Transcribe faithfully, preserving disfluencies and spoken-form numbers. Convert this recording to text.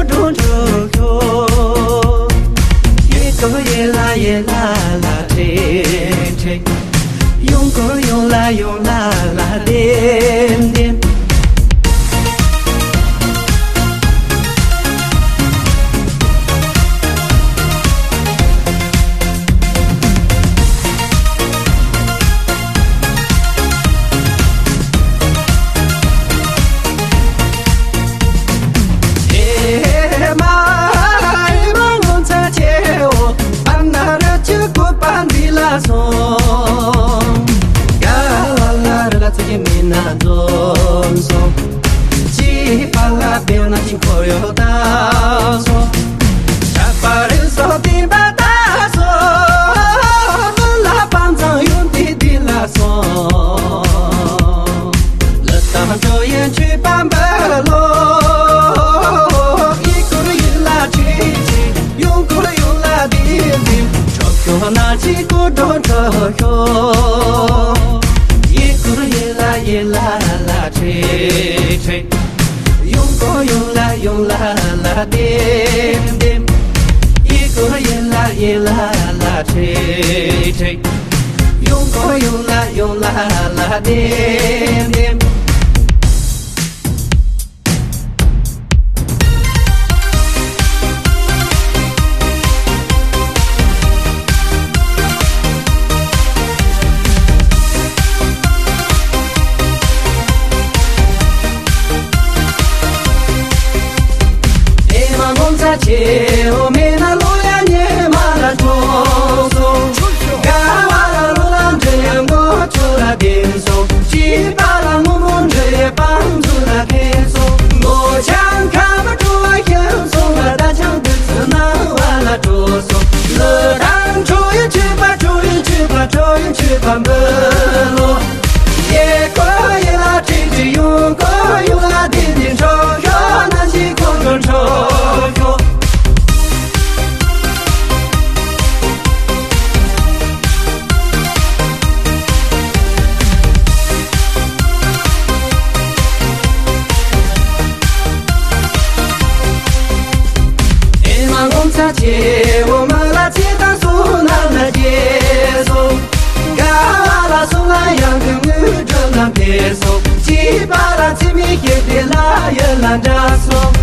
འགྲོ་འགྲོ་འགྲོ། ཡེ་ཀོ་ཡེ་ལ་ཡེ་ལ་ལ་ཁྲེ་ཁྲེ། ཡོང་ཀོ་ཡོང་ལ་ཡོང་ལ་ལ་ལྡེམ་ལྡེམ། ཨེ་མ་ཨེ་མ་ངོ་ཚ་ཆེའོ། ཨ་ན་ར་ཆུ་ཀུ་པ་འདི་ལ་སོང་། ག་ལ་ལ་རི་ལ་ཚུ་གི་མི་ན་འཛོམས་སོང་། ཅི་པ་ལ་བེའུ་ན་ཅི་འཁོར་ཡོད་ད་སོང་། ཆ་པ་རི་སོ་ཏི་པ་ད་སོ། ལ་པང་ཚང་ཡོང་ཏི་ཏི་ལ་སོང་། ལ་ཏང་ཅོ་ཡན་ཆུ་པམ་བ་ལོ། ཡི་ཀུར་ཡི་ལ་ཅི་ཅི། ཡོང་ཀུར་ཡོང་ལ་དི་དི། ཁྲོ་ཁྱོ་ན་ཅི་ཀུ་ཏོ་ཁྲོ་ཁྱོ། ཡི་ཀུར་ཡི་ལ་ཡི་ལ་ལ་ཁྲེ་ཁྲེ། ཡོང་ཀོ་ཡོང་ལ་ཡོང་ལ་ལ་ལྡེམ་ལྡེམ། ཡི་ཀོ་ཡི་ལ་ཡི་ལ་ལ་ཁྲེ་ཁྲེ། ཡོང་ཀོ་ཡོང་ལ་ཡོང་ལ་ལ་ལྡེམ་ལྡེམ། ཨེ་མ་ངོ་ཚ་ཆེའོ། མེ་ན་ལོ་ཡ་ཉེ་མ་ལ་འགྲོ་སོང་། ག་བ་ལ་ལོ་ལ་འདྲེ་ཡ་མོ་ཆོ་ལ་དེ་སོང་། ཅི་པ་ལ་ངོ་མོ་འདྲེ་ཡ་པང་ཚུ་ལ་ཁེ་སོང་། ལོ་ཆང་ཁ་མ་འགྲོ་བ་ཁྱེར་སོང་ལ། ད་ཆང་དུ་ཚུ་ན་བ་ལ་འགྲོ་སོང་། ལོ་དང་འགྲོ་ཡ་ཆུ་པ་འགྲོ་ཡ་ཆུ་པ་འགྲོ་ཡ་ཆུ་པ་འབུ་ལོ། ཡེ་ཀོ་ཡེ་ལ་ཁྲི་ཁྲི། ཡོང་ཀོ་ཡོང་ལ་དི་དི། འགྲོ་ཤོ་ན་ཅི་ཀོ་འགྲོ་འགྲོ་ཤོ། ཨེ་མ་ངོ་ཚ་ཆེའོ། མ་ལ་ཚེ་དང་སོ་ན་ན་རྒྱལ་སོང་། ག་བ་ལ་སོང་ལ་ཡང་གི་ངུ་སྒྲོལ་ལ་འཕེལ་སོང་། ཅི་པ་ལ་ཚེ་མི་ཤེས་ཏེ་ལ་ཡ་ལ་འདྲ་སོང་།